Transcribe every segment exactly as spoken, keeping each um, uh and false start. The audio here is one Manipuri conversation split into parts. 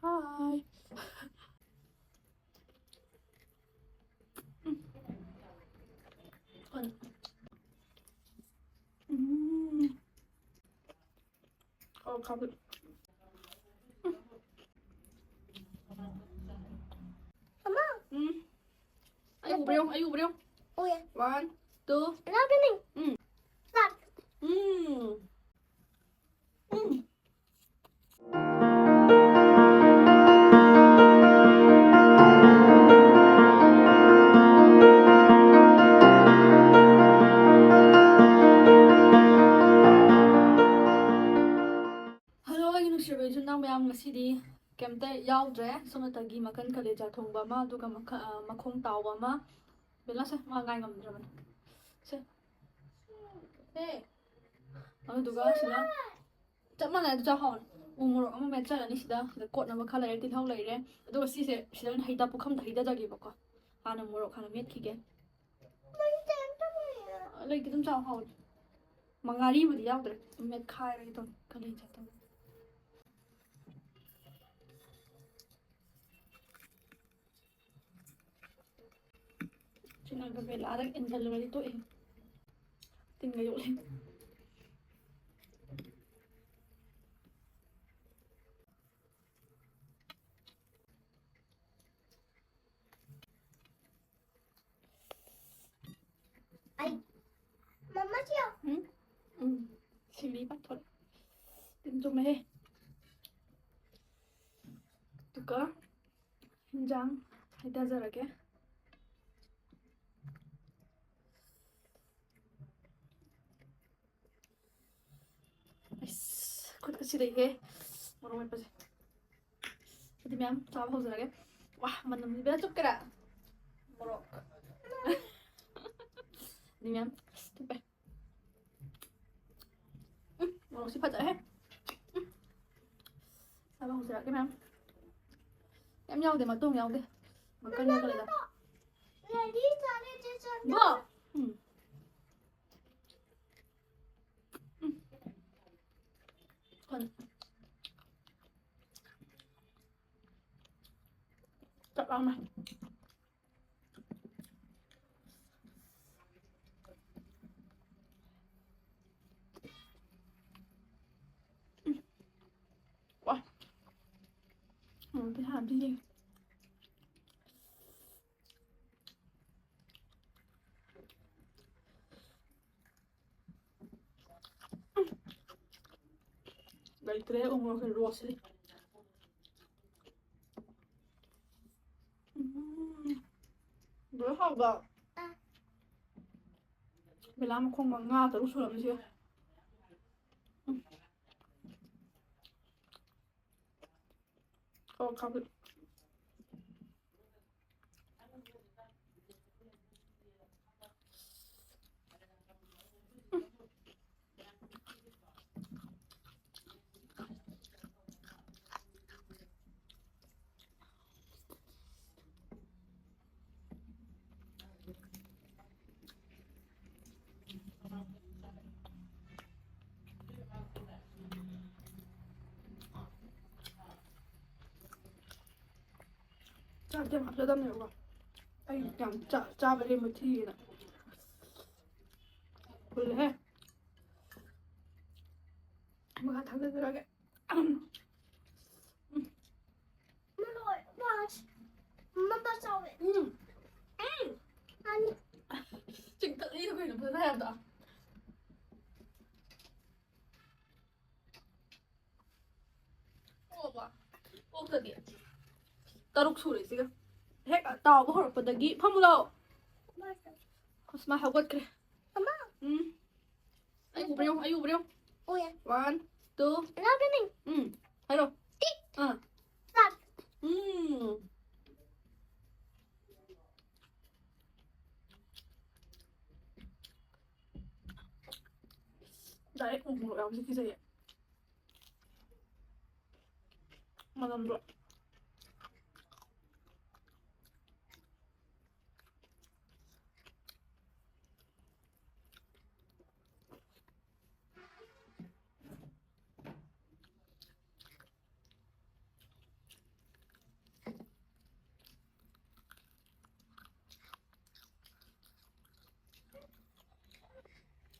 ꯍꯥꯏ꯫ ꯎꯝ꯫ ꯑꯣ, ꯈꯥꯕꯤ꯫ ꯑꯃ꯫ ꯎꯝ꯫ ꯑꯩ ꯎꯕ꯭ꯔꯥ ꯌꯦꯡꯉꯨ, ꯑꯩ ꯎꯕ꯭ꯔꯥ ꯌꯦꯡꯉꯨ꯫ ꯎꯏꯌꯦ꯫ One, two꯫ ꯂꯥꯛꯀꯅꯤ꯫ ꯎꯝ꯫ ꯂꯥꯛ꯫ ꯎꯝ꯫ ꯎꯝ꯫ Hello, ꯑꯩꯒꯤ ꯅꯨꯡꯁꯤꯔꯕ ꯏꯆꯤꯟ ꯏꯅꯥꯎ ꯃꯌꯥꯝ, ꯉꯁꯤꯗꯤ ꯀꯩꯝꯇ ꯌꯥꯎꯗ꯭ꯔꯦ꯫ ꯁꯣꯝꯅꯇꯒꯤ ꯃꯈꯟ ꯀꯂꯦꯖꯥ ꯊꯣꯡꯕ ꯑꯃ, ꯑꯗꯨꯒ ꯃꯈ-, ꯑ, ꯃꯈꯣꯡ ꯇꯥꯎꯕ ꯑꯃ꯫ ꯕꯦꯂꯥꯁꯦ, ꯃꯥ ꯉꯥꯏ ꯉꯝꯗ꯭ꯔꯕꯅꯦ꯫ ꯁꯦ꯫ ꯁꯦ꯫ ꯑꯗꯨꯗꯨꯒ ꯁꯤꯗ ꯆꯞ ꯃꯥꯟꯅꯩ, ꯑꯗꯨ ꯆꯥꯎ ꯍꯥꯎꯅꯤ꯫ ꯎ ꯃꯣꯔꯣꯛ ꯑꯃ ꯃꯦꯠꯆꯔꯅꯤ ꯁꯤꯗ, ꯁꯤꯗ ꯀꯣꯠꯅꯕ ꯈꯔ ꯂꯩꯔꯦ, ꯇꯤꯜꯍꯧ ꯂꯩꯔꯦ꯫ ꯑꯗꯨꯒ ꯁꯤꯁꯦ ꯁꯤꯗ ꯑꯣꯏꯅ ꯍꯩꯗ, ꯄꯨꯈꯝꯗ ꯍꯩꯗꯖꯒꯦꯕꯀꯣ꯫ ꯍꯥꯟꯅ ꯃꯣꯔꯣꯛ ꯍꯥꯟꯅ ꯃꯦꯠꯈꯤꯒꯦ꯫ ꯂꯩꯇꯦ, ꯑꯝꯇ ꯂꯩꯔꯦ꯫ ꯂꯩꯇꯦ, ꯑꯗꯨꯝ ꯆꯥꯎ ꯍꯥꯎꯅꯤ꯫ ꯃꯉꯥꯔꯤꯕꯨꯗꯤ ꯌꯥꯎꯗ꯭ꯔꯦ, ꯑꯗꯨꯝ ꯃꯦꯠꯈꯥꯏꯔꯒꯦ ꯇꯧꯅꯤ, ꯀꯥꯂꯦꯟ ꯆꯥ ꯇꯧꯅꯤ꯫ ꯁꯤꯅ ꯒꯝꯕꯦꯂꯥꯗ ꯏꯟꯁꯤꯜꯂꯨꯔꯗꯤ ꯇꯣꯛꯑꯦ꯫ ꯇꯤꯟꯒ ꯌꯣꯠꯂꯦ꯫ ꯑꯩ, ꯃꯃꯥ ꯁꯤ ꯌꯦꯡꯉꯨ꯫ ꯎꯝ? ꯎꯝ꯫ ꯁꯤꯡꯂꯤ ꯄꯥꯊꯣꯛ꯫ ꯇꯤꯟ ꯆꯨꯝꯃꯦꯍꯦ꯫ ꯑꯗꯨꯒ ꯍꯤꯟꯖꯥꯡ ꯍꯩꯊꯖꯔꯒꯦ꯫ ꯑꯁ, ꯈꯨꯠꯀ ꯁꯤꯗꯩꯍꯦ꯫ ꯃꯣꯔꯣꯛ ꯃꯦꯠꯄꯁꯦ꯫ ꯑꯗꯨꯗꯤ ꯃꯌꯥꯝ ꯆꯥꯕ ꯍꯧꯖꯔꯒꯦ꯫ ꯋꯥ, ꯃꯅꯝꯁꯤ ꯕꯦꯔꯥ ꯆꯨꯞꯀꯦꯔꯥ? ꯃꯣꯔꯣꯛ꯫ ꯑꯗꯨꯗꯤ ꯃꯌꯥꯝ ꯆꯨꯞꯄꯦ꯫ ꯎꯝ, ꯃꯣꯔꯣꯛꯁꯤ ꯐꯖꯔꯦꯍꯦ꯫ ꯎꯝ꯫ ꯆꯥꯕ ꯍꯧꯖꯔꯒꯦ ꯃꯌꯥꯝ꯫ ꯌꯥꯝ ꯌꯥꯎꯗꯦ, ꯃꯇꯣꯡ ꯌꯥꯎꯗꯦ꯫ ꯃꯀꯟ ꯃꯀꯟ ꯂꯩꯗ꯫ ꯕꯣ! ꯎꯝ꯫ ꯎꯝ꯫ ꯀꯩꯅꯣ? ꯑꯗꯨꯗꯤ ꯂꯩꯇ꯭ꯔꯦ ꯎꯃꯣꯔꯣꯛꯁꯦ ꯔꯣꯁꯁꯤꯗꯤ꯫ ꯎꯝ꯫ ꯂꯣꯏ ꯍꯥꯎꯕ꯫ ꯕꯦꯂꯥ ꯃꯈꯣꯡ ꯃꯉꯥ ꯇꯔꯨꯛ ꯁꯨꯔꯝꯃꯤꯁꯦ꯫ ꯎꯝ꯫ ꯀꯣ ꯀꯥꯕꯤ꯫ ꯆꯥꯛꯇꯤ ꯌꯥꯝ ꯍꯥꯞꯆꯗꯕꯅꯦꯕꯀꯣ꯫ ꯑꯩ ꯌꯥꯝ ꯆꯥ-, ꯆꯥꯕ ꯂꯦꯝꯕ ꯊꯤꯌꯦꯅ꯫ ꯐꯨꯜꯂꯦꯍꯦ꯫ ꯃꯈꯥ ꯊꯥꯡꯗꯖꯔꯛꯑꯒꯦ꯫ ꯃꯔꯣꯏ, ꯃꯥꯁ, ꯃꯇꯥ ꯆꯥꯎꯋꯦ꯫ ꯎꯝ꯫ ꯎꯝ꯫ ꯑꯅꯤ꯫ ꯆꯤꯛꯊꯠꯂꯤꯗꯣ ꯀꯩꯅꯣ ꯐꯖꯅ ꯍꯥꯏꯕꯗꯣ꯫ ꯑꯣꯛꯑꯕ? ꯑꯣꯛꯇꯗꯤ꯫ ꯇꯔꯨꯛ ꯁꯨꯔꯦ ꯁꯤꯒ꯫ ꯍꯦꯛ ꯇꯥꯎꯕ ꯍꯧꯔꯛꯄꯗꯒꯤ ꯐꯝꯃꯨ ꯂꯥꯎ꯫ ꯑꯁ, ꯃꯥ ꯍꯧꯒꯠꯈ꯭ꯔꯦ꯫ ꯑꯃ꯫ ꯎꯝ꯫ ꯑꯩ ꯎꯕ꯭ꯔꯥ ꯌꯦꯡꯉꯨ, ꯑꯩ ꯎꯕ꯭ꯔꯥ ꯌꯦꯡꯉꯨ꯫ ꯎꯌꯦ꯫ One, two꯫ ꯂꯥꯛꯀꯅꯤ꯫ ꯎꯝ꯫ ꯍꯥꯏꯔꯣ꯫ ꯇꯤꯛ꯫ ꯑꯥ꯫ ꯇꯥꯛ꯫ ꯎꯝ꯫ Direct ꯎ ꯃꯣꯔꯣꯛ ꯌꯥꯎꯕꯁꯦ ꯀꯤꯖꯩꯌꯦ꯫ ꯃꯅꯝꯗꯣ꯫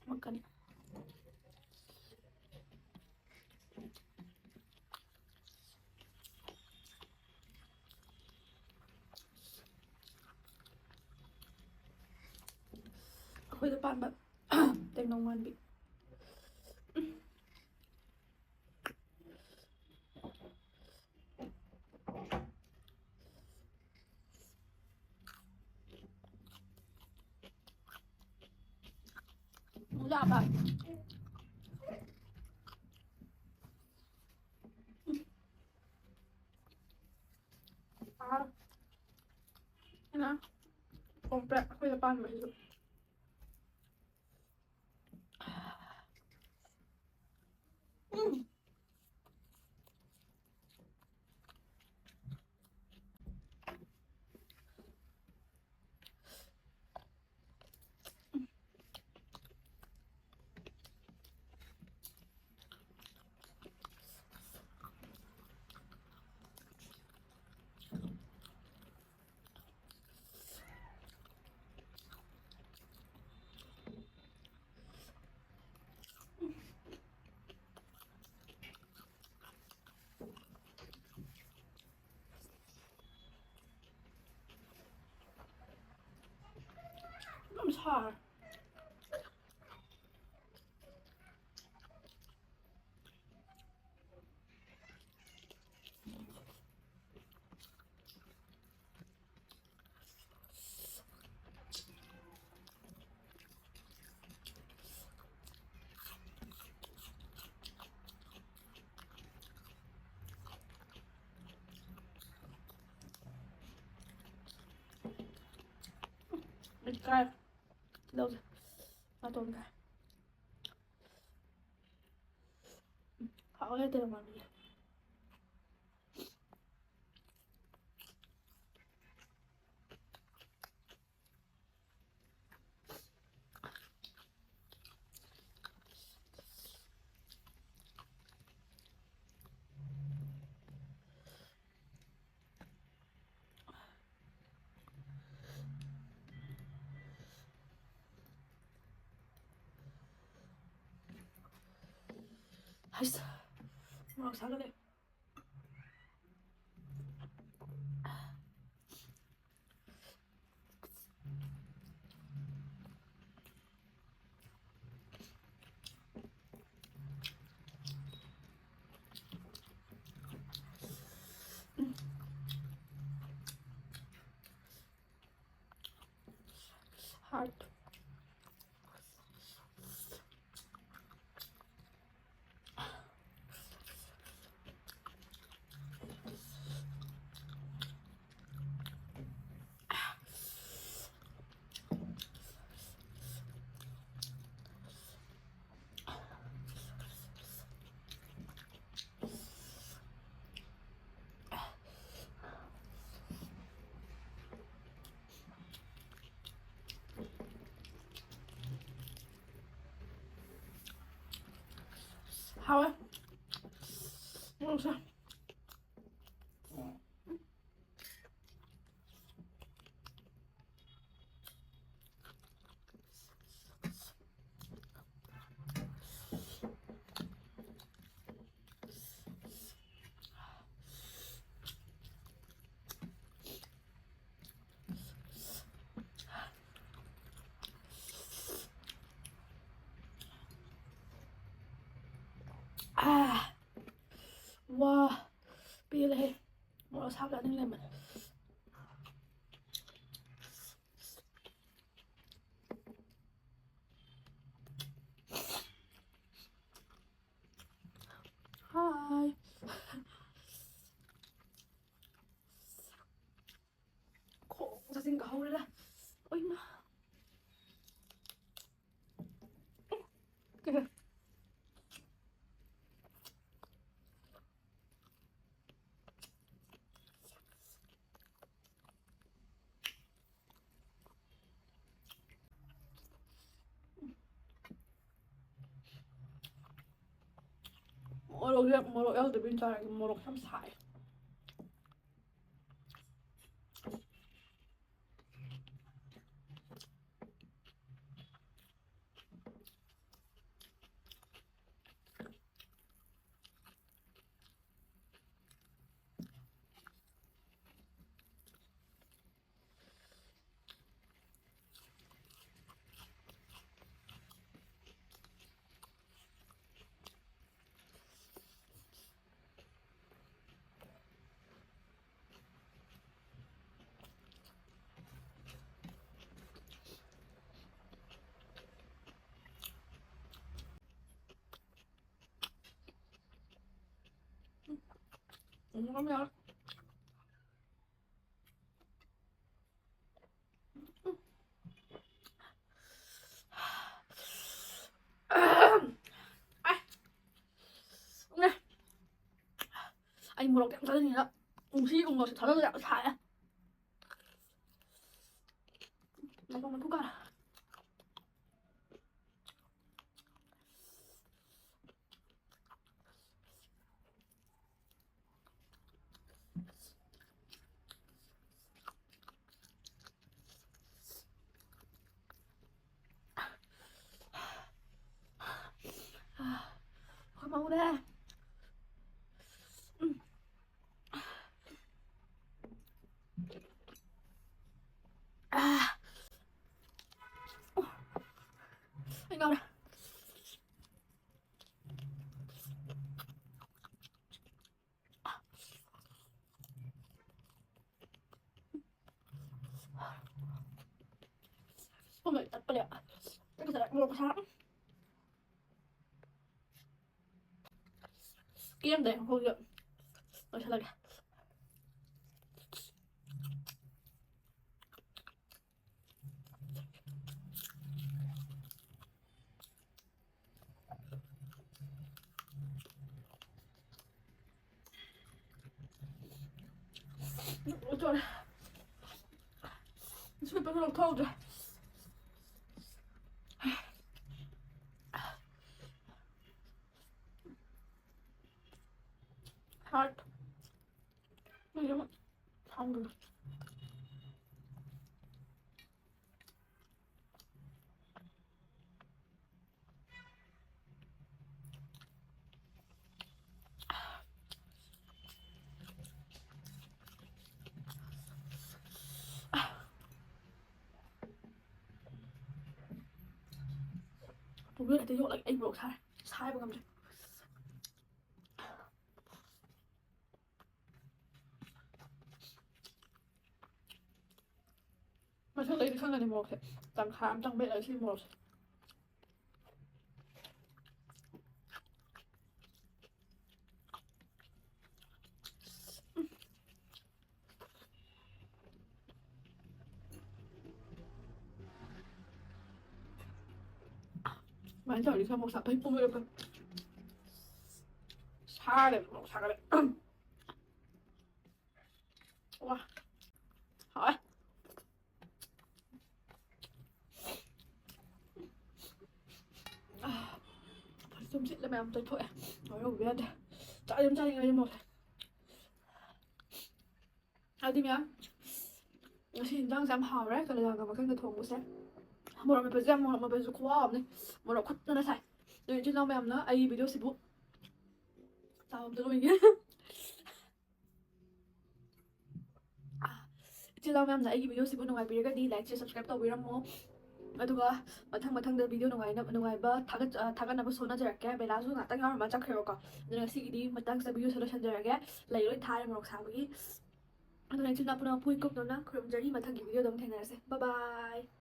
ꯃꯈꯜ꯫ ꯄꯥꯝꯕ ꯇꯦꯡꯅꯧ ꯃꯥꯟꯕꯤ꯫ ꯌꯥꯕ꯫ ꯑꯥ꯫ ꯑꯩꯅ ꯀꯣꯝꯄ꯭ꯔꯦꯛ ꯑꯩꯈꯣꯏꯗ ꯄꯥꯟꯕꯁꯤꯁꯨ꯫ ꯎꯝ꯫ ꯌꯥꯝ ꯁꯥꯔꯦ꯫ ꯃꯤꯠ ꯀꯥꯏ꯫ ꯇꯤꯜꯍꯧꯁꯦ꯫ ꯅꯥꯇꯣꯟ ꯀꯥꯏ꯫ ꯍꯥꯎꯋꯦ ꯇꯦꯅꯧ ꯃꯥꯟꯕꯤꯁꯦ꯫ ꯍꯩꯁ, ꯃꯣꯔꯣꯛ ꯁꯥꯒꯠꯂꯦ꯫ Heart. ꯍꯥꯎꯋꯦ꯫ ꯃꯣꯔꯣꯛꯁꯦ꯫ ꯑꯥ꯫ ꯋꯥ꯫ ꯄꯦꯜꯂꯦꯍꯦ꯫ ꯃꯣꯔꯣꯛ ꯑꯁꯥꯕ ꯆꯥꯅꯤꯡ ꯂꯩꯔꯝꯕꯅꯦ꯫ ꯍꯥꯏ꯫ ꯈꯣꯡ ꯁꯥꯖꯤꯟ ꯀꯥꯍꯧꯔꯦꯗ꯫ ꯑꯣꯏꯃꯥ꯫ ꯃꯣꯔꯣꯛꯁꯦ, ꯃꯣꯔꯣꯛ ꯌꯥꯎꯗꯕꯤ ꯆꯥꯔꯗꯤ ꯃꯣꯔꯣꯛ ꯌꯥꯝ ꯁꯥꯏ꯫ ꯎꯝ, ꯌꯥꯎꯔꯦ꯫ ꯑꯩ ꯃꯣꯔꯣꯛ ꯌꯥꯝ ꯆꯥꯅꯤꯡꯉꯤꯗ꯫ ꯉꯁꯤ ꯎꯃꯣꯔꯣꯛꯁꯦ ꯊꯥꯖꯗ ꯌꯥꯝ ꯁꯥꯏꯌꯦ꯫ ꯃꯇꯨꯝ ꯃꯇꯨꯝ ꯀꯥꯔꯦ꯫ ꯑꯩꯈꯣꯏ ꯃꯧꯅꯦ꯫ ꯎꯝ꯫ ꯑꯥ꯫ ꯑꯩ ꯉꯥꯎꯔꯦ꯫ ꯄꯨꯝꯃꯦ ꯇꯠꯄꯅꯦ꯫ ꯑꯩ ꯉꯁꯥꯏ ꯃꯣꯔꯣꯛ ꯁꯥ-, ꯀꯦꯝꯗꯦ, ꯑꯩꯈꯣꯏꯒꯤ ꯂꯣꯏꯁꯤꯜꯂꯒꯦ꯫ ꯂꯣꯏ ꯆꯣꯠꯂꯦ꯫ ꯁꯨꯞꯄꯁꯨ ꯂꯧꯊꯣꯛꯍꯧꯗ꯭ꯔꯦ꯫ ꯍꯥꯔꯠ꯫ ꯃꯩꯁꯦ ꯑꯃꯨꯛ ꯊꯥꯡꯒ꯭ꯔꯦ꯫ ꯄꯨꯡ ꯍꯦꯛꯇ ꯌꯣꯠꯂꯒ ꯑꯩ ꯃꯣꯔꯣꯛ ꯁꯥꯔꯦ꯫ ꯁꯥꯏꯕ ꯉꯝꯗ꯭ꯔꯦ꯫ ꯃꯊꯪꯗꯩꯗꯤ ꯈꯪꯉꯅꯤ ꯃꯣꯔꯣꯛꯁꯦ꯫ ꯇꯪꯈꯥꯏ ꯑꯃꯇꯪ ꯃꯦꯠꯂꯒ ꯁꯤ ꯃꯣꯔꯣꯛꯁꯦ꯫ ꯁꯨꯃꯥꯏꯅ ꯇꯧꯔꯗꯤ ꯈꯔ ꯃꯣꯔꯣꯛ ꯁꯥꯕ ꯐꯩ, ꯄꯨꯝꯃꯦ ꯄꯨꯝꯃꯦ꯫ ꯁꯥꯔꯦ, ꯃꯣꯔꯣꯛ ꯁꯥꯒꯠꯂꯦ꯫ ꯋꯥ꯫ ꯍꯥꯎꯋꯦ꯫ ꯑꯥ, ꯐꯗꯤꯒꯣꯝ ꯊꯤꯠꯂ ꯃꯌꯥꯝ ꯇꯩꯊꯣꯛꯑꯦ꯫ ꯂꯣꯏꯔꯧꯕ ꯌꯥꯗꯦ꯫ ꯆꯥꯗꯤ ꯑꯗꯨꯝ ꯆꯥꯅꯤꯡꯉꯦ ꯑꯩ ꯃꯣꯔꯣꯛꯁꯦ꯫ ꯑꯗꯨꯗꯤ ꯃꯌꯥꯝ, ꯉꯁꯤ ꯏꯟꯖꯥꯡꯁꯦ ꯌꯥꯝ ꯍꯥꯎꯔꯦ, ꯀꯥꯂꯦꯖꯥꯒ ꯃꯈꯜꯒ ꯊꯣꯡꯕꯁꯦ꯫ ꯃꯣꯔꯣꯛ ꯃꯦꯠꯄꯁꯦ ꯌꯥꯝ, ꯃꯣꯔꯣꯛ ꯃꯦꯠꯄꯁꯨ ꯈꯨꯍꯥꯎ ꯑꯃꯅꯤ꯫ ꯃꯣꯔꯣꯛ ꯈꯨꯠꯇꯅ ꯁꯥꯏ꯫ ꯑꯗꯨ ꯏꯆꯤꯜ ꯏꯅꯥꯎ ꯃꯌꯥꯝꯅ ꯑꯩꯒꯤ ꯚꯤꯗꯤꯑꯣꯁꯤꯕꯨ ꯆꯥꯕ ꯑꯝꯇ ꯂꯣꯏꯒꯦ꯫ ꯏꯆꯤꯜ ꯏꯅꯥꯎ ꯃꯌꯥꯝꯅ ꯑꯩꯒꯤ ꯚꯤꯗꯤꯑꯣꯁꯤꯕꯨ ꯅꯨꯡꯉꯥꯏꯕꯤꯔꯒꯗꯤ like, share, subscribe ꯇꯧꯕꯤꯔꯝꯃꯣ꯫ ꯑꯗꯨꯒ ꯃꯊꯪ ꯃꯊꯪꯗ ꯚꯤꯗꯤꯑꯣ ꯅꯨꯡꯉꯥꯏꯅ-, ꯅꯨꯡꯉꯥꯏꯕ ꯊꯥꯒꯠ-, ꯑ, ꯊꯥꯒꯠꯅꯕꯁꯨ ꯍꯣꯠꯅꯖꯔꯛꯀꯦ꯫ ꯕꯦꯂꯥꯁꯨ ꯉꯥꯛꯇꯪ ꯌꯥꯎꯔꯝꯃ ꯆꯠꯈ꯭ꯔꯦꯕꯀꯣ꯫ ꯑꯗꯨꯅ ꯉꯁꯤꯒꯤꯗꯤ ꯃꯇꯥꯡꯁꯤꯗ ꯚꯤꯗꯤꯑꯣꯁꯦ ꯂꯣꯏꯁꯤꯟꯖꯔꯒꯦ꯫ ꯂꯩ ꯂꯣꯏ ꯊꯥꯔꯦ ꯃꯣꯔꯣꯛ ꯁꯥꯕꯒꯤ꯫ ꯑꯗꯨꯅ ꯏꯆꯤꯜ ꯏꯅꯥꯎ ꯄꯨꯝꯅꯃꯛꯄꯨ ꯏꯀꯨꯞ ꯅꯧꯅ ꯈꯨꯔꯨꯝꯖꯔꯤ꯫ ꯃꯊꯪꯒꯤ ꯚꯤꯗꯤꯑꯣꯗ ꯑꯃꯨꯛ ꯊꯦꯡꯅꯔꯁꯦ꯫ Bye bye꯫